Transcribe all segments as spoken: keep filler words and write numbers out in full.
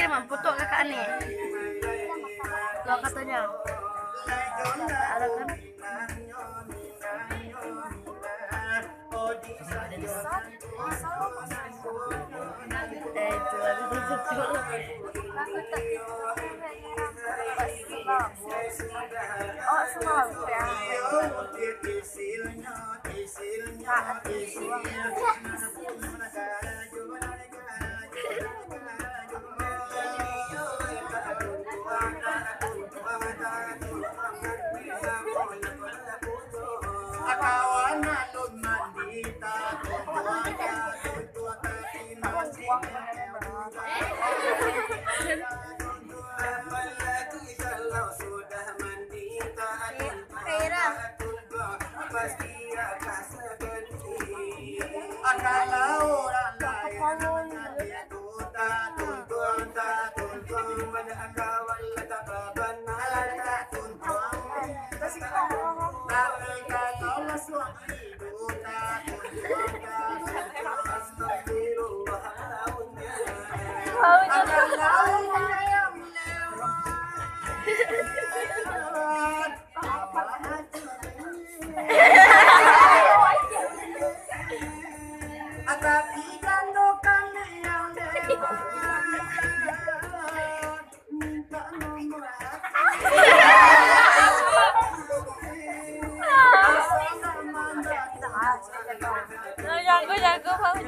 Emang putuk kakak ni. Lo katanya. Ada kan? Eh, itu lagi tutup. Oh, semua ya. Jago, jago, Bang.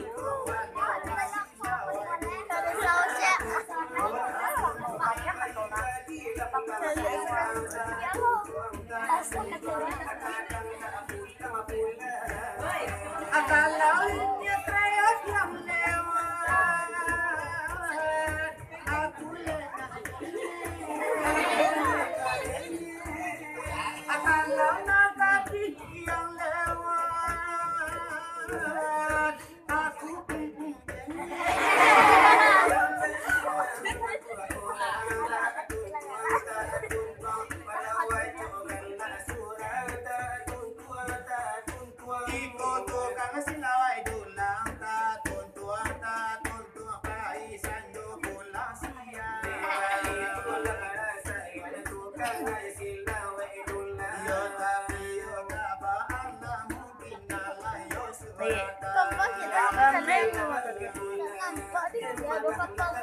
Nampak di dia, nampak tahu.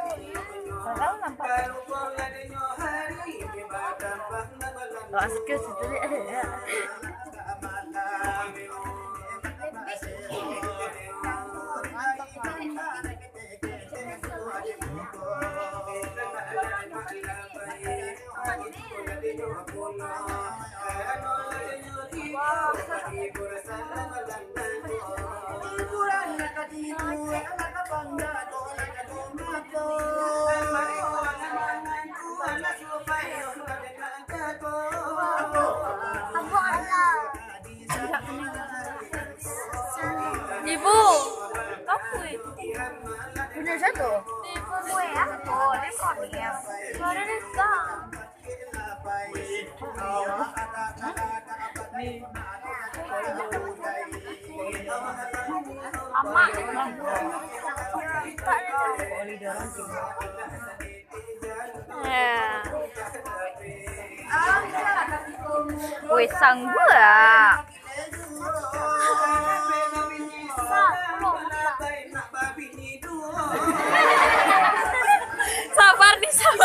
Kalau nampak. Kalau asik situ dia. Ibu, apa itu? Punya satu? Ibu kue apa? Oh, dia kau ni ya. Suara dia kau. Amak. Ya. Weh, sanggup tak? Sabar ni, sabar.